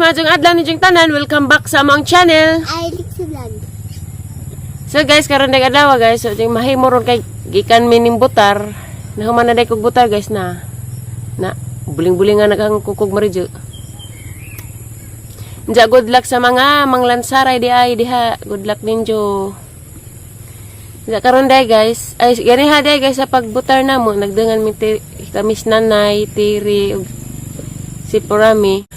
Maayong adlaw ninyong tanan. Welcome back sa among channel. I like to vlog. So guys, karon dag adlaw, guys. So ding mahimo ron kay gikan mi ning butar. Nahuman na day kog butar, guys, na. Na buling-buling nga naghang kukog maridyo. Nja, good luck sa mga manglansaray di ay diha. Good luck ninyo. Nja, karon day, guys. Ay, ganiha day, guys, sa pagbutar namo nagdangan mi kamis nanay, tiri ug si Purami.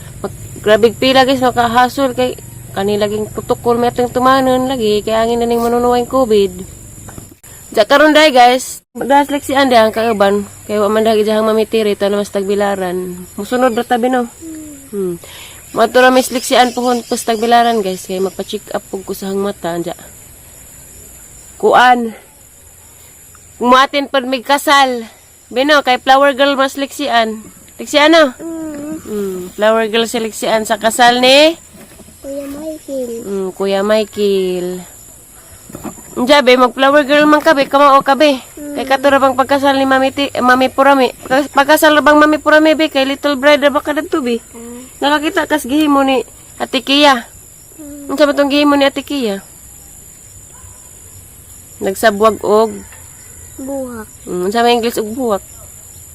Grabe pila, guys, makahasol kay kani laging protocol may atong tumanon lagi kay angin na ning manunuway COVID. Ja, karon day, guys, das si ande ang kauban kay wa man dagi jahang mamitiri to na mas tagbilaran. Musunod ra tabi, no. Moadto ra mi sliksian pohon pos tagbilaran, guys, kay magpa-check up pug ko sa hang mata anja. Kuan. Muatin pud mig kasal. Bino kay flower girl mas liksian. Liksian, no? Mm. Flower girl seleksian sa kasal ni Kuya Michael. Kuya Michael. Unja be, mag flower girl man ka be, kamao ka be. Kay kato ra bang pagkasal ni Mami ti, Mami Purami. Pagkasal ra bang Mami Purami be, kay little bride ra ba ka dadto be? Nakakita kas gihimo ni Ate Kia. Unsa ba tong gihimo ni Ate Kia? Nagsabwag og Buhak. Unsa may English og buwak?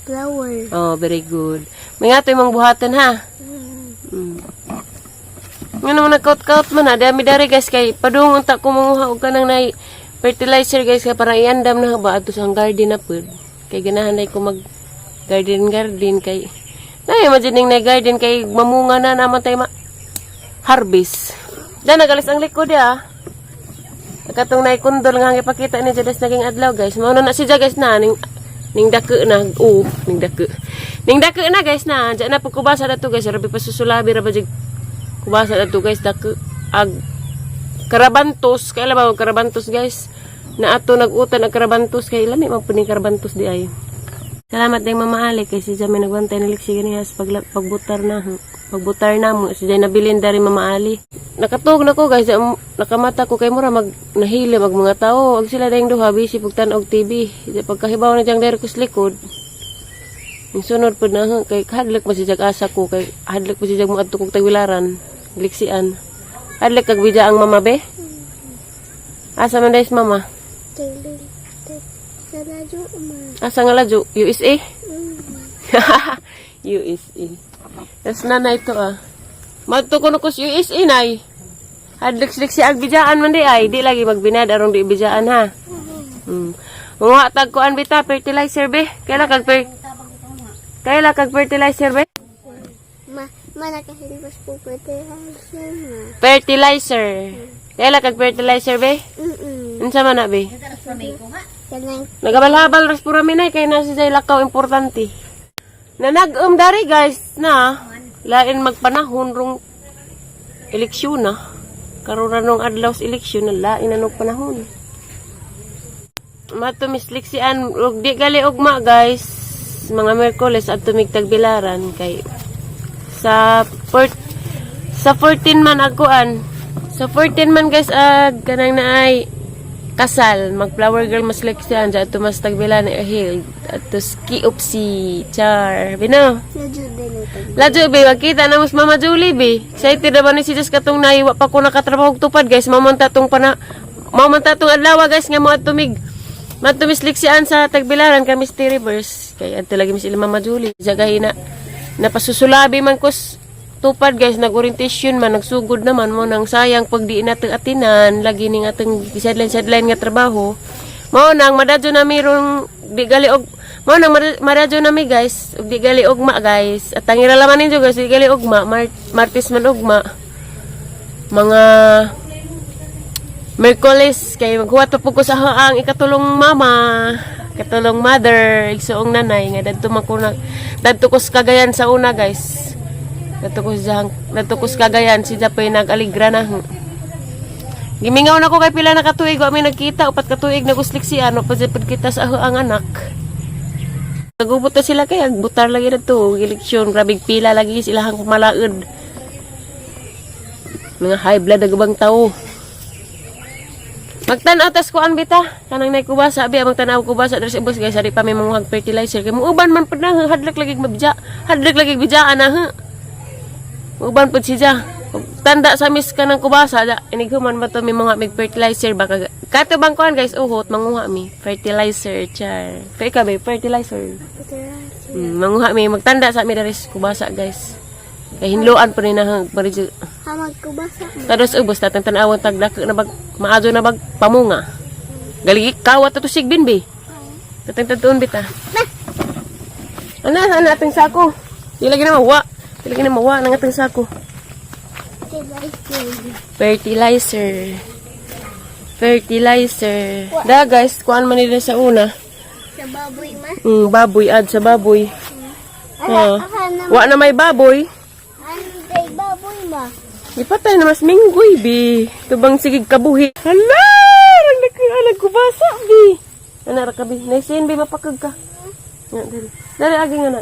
Flower. Oh, very good. May nga imong buhaton ha. Nga naman nagkaut-kaut man na, dami dari, guys, kay padung unta ko manguha og kanang nay fertilizer, guys, kay para iandam na ba ato sa garden na pud. Kay ganahan day ko mag garden garden kay na imagine ning nay garden kay mamunga na naman tayo ma harvest. Da nagalis ang likod ya. Katong nay kundol nga gipakita ni Jades naging adlaw, guys. Mao na na si guys na ning ning dako na oh, ning dako. Ning dako na, guys, na. Diyan na pagkubasa na to, guys, rabi pa susulabi ra ba jud kubasa na to, guys, dako ag karabantos kay ba karabantos, guys, na ato nag-utan ang karabantos kay lami man pud ning karabantos di ay. Salamat ding Mama Ali kay si Jami nagbantay ng liksi ganiha sa pagbutar na pagbutar na mo si Jay nabilin dari Mama Ali. Nakatug na ko, guys, nakamata ko kay mura mag nahili mag mga tao ag sila dayong duha busy pagtan og TV. Di pagkahibaw na diyang diri ko sa likod. Ang sunod pud na kay hadlok pa si Jag asa ko kay hadlok pa si Jag moadto kog tagwilaran liksian. Hadlok kag bidya ang mama be. Asa man days mama? Sa ladyo ma. Asa nga ladyo? USA? Mm. USA. Tas nanay ito ah. Madto ko no kus USA nay. Hadlok si ang bijaan man di ay. Di lagi magbinad arong di bijaan ha. Mga tag kuan bita fertilizer be. Kaila kag fertilizer be? Ma, malakahilbas po fertilizer ma. Fertilizer. Kaila kag fertilizer be? Mm-mm. Unsa man na be? Kanang Nagabalhabal ras pura minay kay nasa say lakaw importante. Nanag-um dari, guys, na lain magpanahon rong eleksyon na. Karon ra nung adlaw sa eleksyon na lain na nung panahon. Matumisliksian ug di gali ugma, guys. Mga Miyerkules adto mig tagbilaran kay sa port sa 14 man agkuan. Sa 14 man, guys, ag kanang naay kasal, mag flower girl mas leksian dyan ato mas tagbilan hill ato ski upsi char bino. Ladyo din ito. Ladyo be, magkita na mas Mama Julie be. Excited na ba ni si Jess katong naiwa pa ko nakatrabaho og tupad, guys. Mamunta tong pana mamunta tong adlaw, guys, nga mo atumig matumisliksian sa tagbilaran kami sa Rivers kay adto lagi mis ila Mama Julie. Jagay na napasusulabi man kus tupad, guys, nag-orientation man, nagsugod naman mo nang sayang pag di natin atinan lagi ning atong sideline sideline nga trabaho. Mao nang madadyo na rong di gali og mao nang madadyo na mi, guys, og di gali ugma, guys, at ang iralaman ninyo, guys, di gali ugma, Martes man ugma, mga Miyerkules kay maghuwat pa po ko sa ang ikatulong mama, ikatulong mother, igsuong nanay nga dadto man ko na dadto ko sa Cagayan sa una, guys. Dadto ko sa Cagayan, si Japoy nag-aligra na. Gimingaw na ko kay pila na katuig wa mi nagkita, 4 ka tuig naguslik si ano pa jud kita sa ang anak. Nagubot na sila kay butar lagi na to, eleksyon, grabe pila lagi sila hang pamalaod. Mga high blood na tao. Magtan-aw tas kuan bita. Kanang nay kubasa bi, magtan-aw kubasa diri sa ubos, guys, ari pa may mga fertilizer kay muuban man pud na hadlok lagi mabidya. Hadlok lagi bidya ana ha. Uban pud siya. Tanda sa mis ka ng kubasa da. Inighuman ba to mi mga mig fertilizer ba kaga. Kato bang kuan, guys, uhot manguha mi fertilizer, char. Kay ka ba fertilizer? Fertilizer. Manguha mi, magtanda sa mi diri sa kubasa, guys. Kay hinloan pa ni na bari. Hamag kubasa mo. Tados ubos tatang tan-awon tag dako na bag maadyo na bag pamunga. Galigi kawat to sigbin bi. Tatang tatuon bita. Ana ana atong sako. Di lagi na mawa. Di lagi na mawa nang atong sako. Fertilizer. Fertilizer. Fertilizer. Da guys, kuan man nila sa una. Sa baboy ma. Baboy ad sa baboy. Ala, Oh. aka na. Wa na may baboy. Anday baboy ma. Ipatay na mas minggoy bi. Tubang sigig kabuhi. Hala! Rang nagkaalag kubasa bi. Ana ra ka bi. Naisin bi mapakag ka. Nga dali. Dali agi nga na.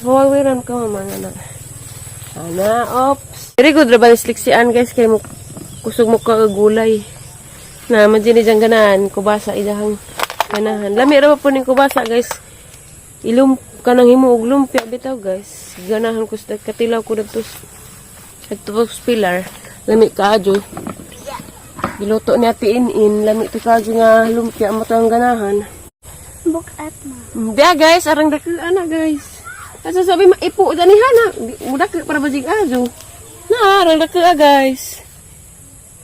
Hawawiran ka mama nga na. Ana, ops. Very good ra ba ni sliksian, guys, kay mo kusog mo ka og gulay. Na man ni diyang ganahan kubasa ilahang ganahan. Lami ra ba po ning kubasa, guys. Ilum kanang himo og lumpia bitaw, guys. Ganahan ko sa katilaw ko dagtos. Nagtubos pilar, lami kaadyo. Giluto ni Ate In-In, lami to kaadyo nga lumpia mo to ang ganahan. Bukat ma. Diya guys, arang dako ana, guys. Asa sabi maipo dani hana, mudak para bajig ajo. Na arang dako ah, guys.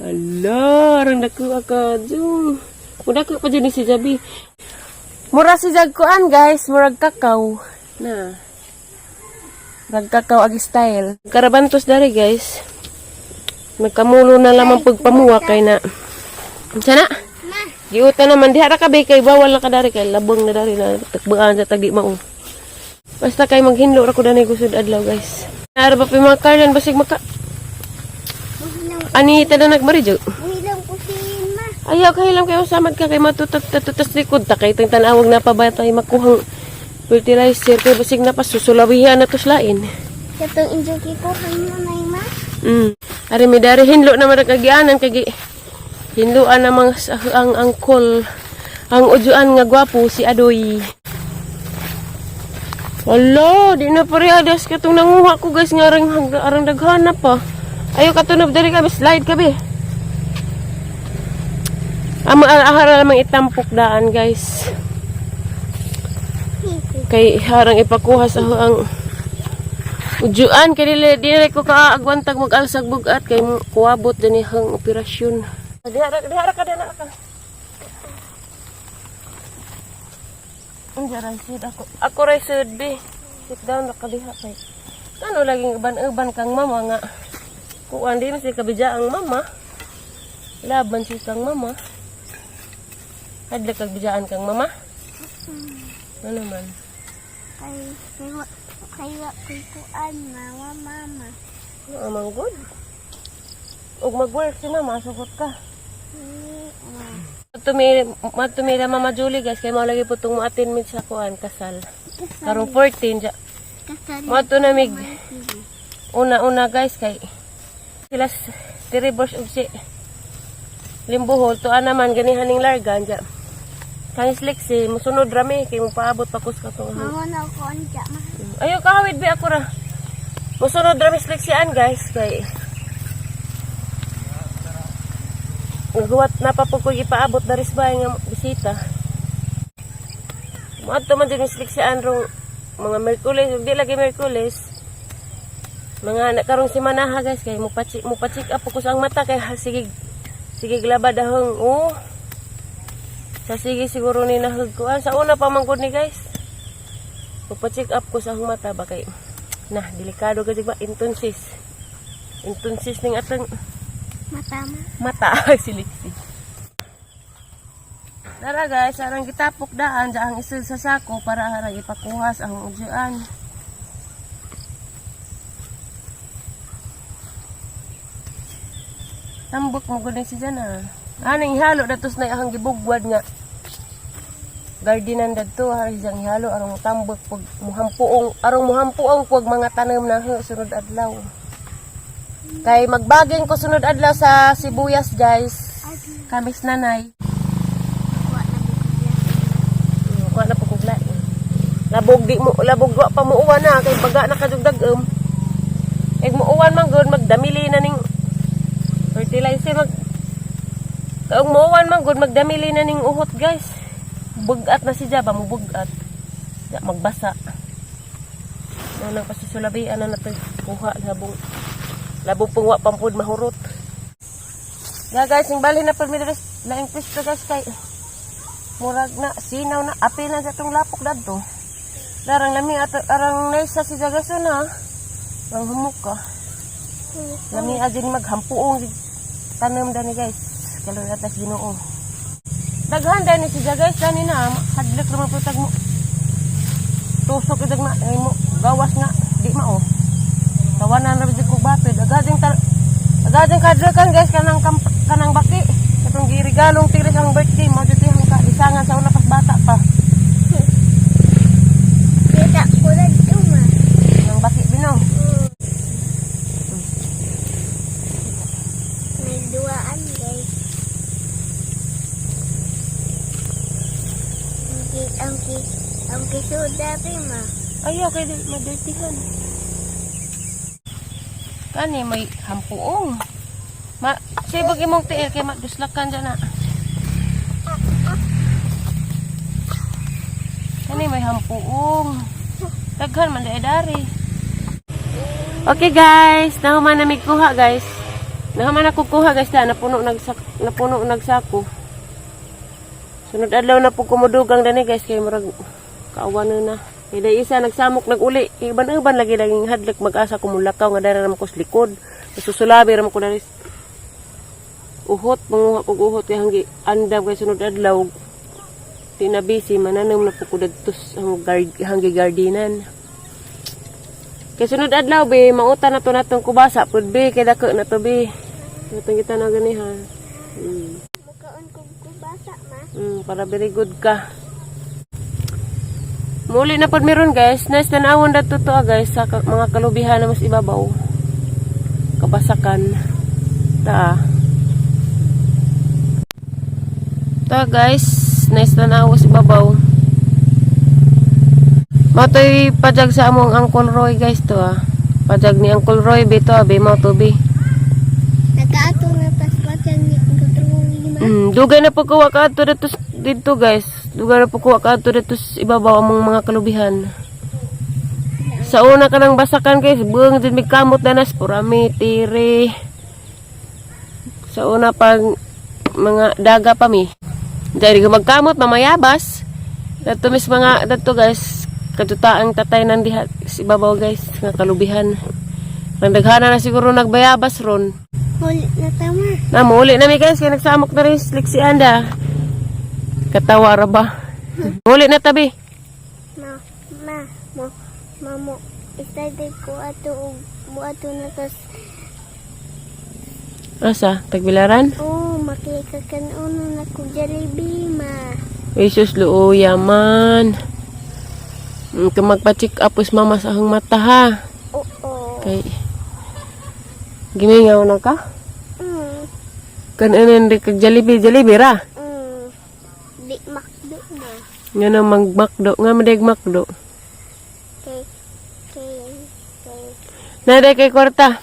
Ala, arang dako ah, kaadyo. Mudak pa jud ni si Jabi. Mura si Jag kuan, guys, murag kakao. Na. Murag kakao ag style. Karabantos dari, guys. Nagkamulo na lamang pagpamuwa kay na. Unsa na? Ma. Giuta naman diha ra ka be kay bawal na ka dari kay labong na dari na takbaan sa tagi mao. Basta kay maghinlo ra ko danay gusod adlaw, guys. Nara ba pa yung mga karlan basig maka Buhilang, ani tada nagmaridyo. buhilang kusin ma. Ayaw kahilam kayo samad ka kay matutat tatutas likod ta kay tang tanawag na pa ba tayo makuhang fertilizer kay basig na pa susulawihan na tuslain. Katong injo kikuhan mo na ma. Ari mi dari hinlo na maragagianan kay hinloan namang ang angkol ang ujuan nga gwapo si Adoy. Wala, di na parehadas katong nanguha ko, guys, nga arang, arang daghana pa. Ayo katunob diri kami slide kabi. Ang ahara lamang itampok daan, guys. Kay harang ipakuha sa ang ujuan kay dili dili ko kaagwantag mag-alsag bugat kay kuwabot dinhi ang operasyon. Diha diha ra ka dana ka. Unsa ra sit ako. Ako ra sud bi. Sit down ra ka diha kay. Kano laging uban-uban kang mama nga. Kuan di man si kabidya ang mama. Laban si kang mama. Hadlok kag bidyaan kang mama. Ano man? Kay, kay, kay, kay kuan ma, wa mama. Amang good. Ug mag-work si mama, sugot ka. Ni, ma. Matumi Mama Julie, guys, kay mao lagi po tong moatin mit sa kuan kasal. Karong 14 ja. Kasal. Moadto na mig una-una, guys, kay sila Tiribos ug si Limbuhol to naman ganihan ning largan ja. Kang Lexi, musunod rami kay mo paabot pa kus katong. Mama na ko anja ma. Ayo kahawid bi ako ra. Musunod rami Lexian, guys, kay Naghuwat na pa po ko ipaabot na risbay nga bisita. Muadto man din Miss Lexian rong mga Merkules, ug di lagi Merkules. Mga anak karong si Manaha, guys, kay mo pa-check up ko sa ang mata kay sige sige glaba dahong oh. Sa sige siguro ni nahug ko. Ah, sa una pa man gud ni, guys. Magpa-check up ko sa akong mata ba kay na delikado kasi ba intonsis. Intonsis ning atong Mata ma. Mata si Lexi. Tara guys, arang gitapok daan sa ang isod sa sako para harang ipakuha sa ang ujuan. Tambok mo gud si Jana. Anang ihalo datos na ang gibugwad nga gardenan dadto harang siyang ihalo arong tambok pag muhampuong arong muhampuong pag mga tanom na ho, sunod adlaw. Kay magbaging ko sunod adlaw sa sibuyas, guys. Kamis nanay. Wa na bukya. Kuha na po kog lain. Labog di mo labog wa pa mo uwa na kay baga na kadugdag. Ig muuwan man gud magdamili na ning fertilizer mag. Kung muuwan man gud magdamili na ning uhot, guys. Bugat na si Jaba mo bugat. Ya, magbasa. Mo nang pasusulabian na nato kuha labong labong pong wa pampud mahurot. Ya guys, ning balhin na pud mi diri sa laing pwesto, guys, kay murag na sinaw na apil na sa itong lapok dadto. Darang lami ato arang naysa si Jagaso na. Ang humok ka. Lami adin maghampuong tanom dani, guys. Kaluoy atas Ginoo. Daghan dani si guys, dani na hadlok ra man putag mo. Tusok itag na ay mo gawas nga di mao. Tawanan ra jud kog bapid. Agading kadlokan, guys, kanang kanang baki. Katong girigalong tiris ang birthday mo dito ang kaisangan sa una pas bata pa. Kita ko na dito, ma. Nang baki bino. May duaan, guys. Ang kisuda, ma. Ayaw kay di madirtihan. Kani may hampuong. Ma, sibog imong tiil kay maduslakan dyan na. Kani may hampuong. Daghan man dai dari. Okay guys, nahuman na mig kuha, guys. Nahuman ako kuha, guys, na napuno nagsako. Sunod adlaw na po kumudugang dani, guys, kay murag kaawan na. Kay day isa nagsamok naguli. Iban-iban lagi laging hadlok mag-asa ko mulakaw nga dara ra ko sa likod. Susulabi ra man ko diri. Uhot manguha kog uhot kay hanggi andam kay sunod adlaw di na busy mananom na po ko dadto sa hanggi gardenan. Kay sunod adlaw be mauta na to natong kubasa pud be kay dako na to be. Atong kita na gani ha. Mukaon kog kubasa, ma. Para very good ka. Muli na pod meron, guys. Nice tanawon dato to ah, guys, sa mga kalubihan na mas ibabaw. Kabasakan. Ta. Ta guys, nice tanaw sa ibabaw. Matoy pajag sa among Uncle Roy, guys, to ah. Pajag ni Uncle Roy be to ah, be mo to be. Nagkaato na tas patyan ni Uncle ma. Dugay na po kuha ka adto dito dito, guys. Dugay na po kuha ka adto dito sa ibabaw among mga kalubihan. Sa una ka nang basakan, guys, buang din may kamot na nas purami tire. Sa una pag mga daga pa mi. Dahil ka magkamot mamayabas. Dato mis mga dato, guys, kadutaang tatay nang diha sa ibabaw, guys, nga kalubihan. Nagdaghana na siguro nagbayabas ron. Huli na tama. Na, muuli na mi, guys, kaya nagsamok na rin si Anda. Katawa ra ba? Muli na tabi. Ma, ma, mo, mamo. Excited ko ato og mo ato na tas Asa? Tagbilaran? Oh, makikakanuno na ko Jollibee, ma. Jesus, luoya man. Kung magpa-check up us mama sa ahong mata ha. Oo. Kay gimingaw na ka? Kanan rin kag Jollibee, Jollibee ra. Di makdo, ma. Nga na magmakdo, nga madag makdo. Kay kay kay Naday kay kwarta.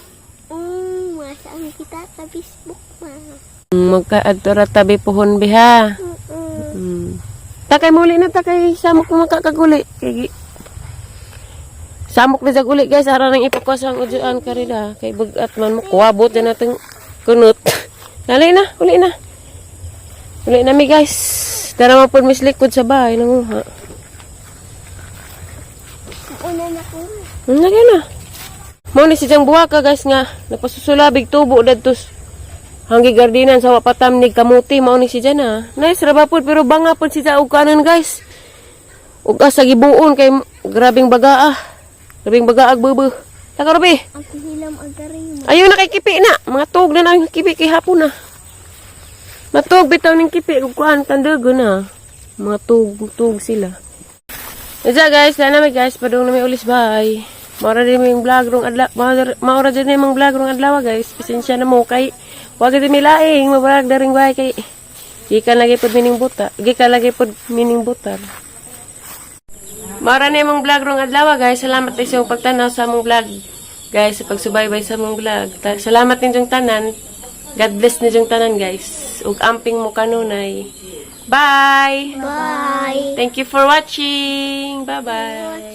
Masaan kita sa Facebook, ma. Magka-adto ra tabi puhon biha. Takay muli na takay samok mo makakaguli. Kay samok na sa uli, guys, ara nang ipakos ang udyuan karida kay bugat man mo kuwabot na nating kunot. Dali na, uli na. Uli na mi, guys. Tara man pud mis likod sa bahay nanguha. Una na ko. Lagi na. Mo ni si Jang Buwaka, guys, nga nagpasusulabig tubo dadto hanggi gardinan sa wapatam ni kamuti mao ni si Jan ah. Nice ra ba pud pero banga pud si og kanon, guys. Ug asa gibuon kay grabing baga ah. Grabing baga ag bubu. Taka Ruby. Ang hilam agari, ma. Ayaw na kay kipi na. Mga tug na ang kipi kay hapon na. Matug bitaw ning kipi ug kuan tandago na. Mga tug tug sila. Isa guys, sana may guys padung na may ulis, bye. Maura din yung vlog rong adlaw, maura din yung vlog rong adlaw, guys. Pasensya na mo kay wag din mi laing mabrag daring bay kay gikan lagi pud mining buta, gikan lagi pud mining butar. Maura na yung vlog rong adlaw, guys. Salamat sa iyong pagtanaw sa among vlog. guys, sa pagsubaybay sa among vlog. Salamat ninyong tanan. God bless ninyong tanan, guys. Ug amping mo kanunay. Bye! Bye. Thank you for watching. Bye-bye.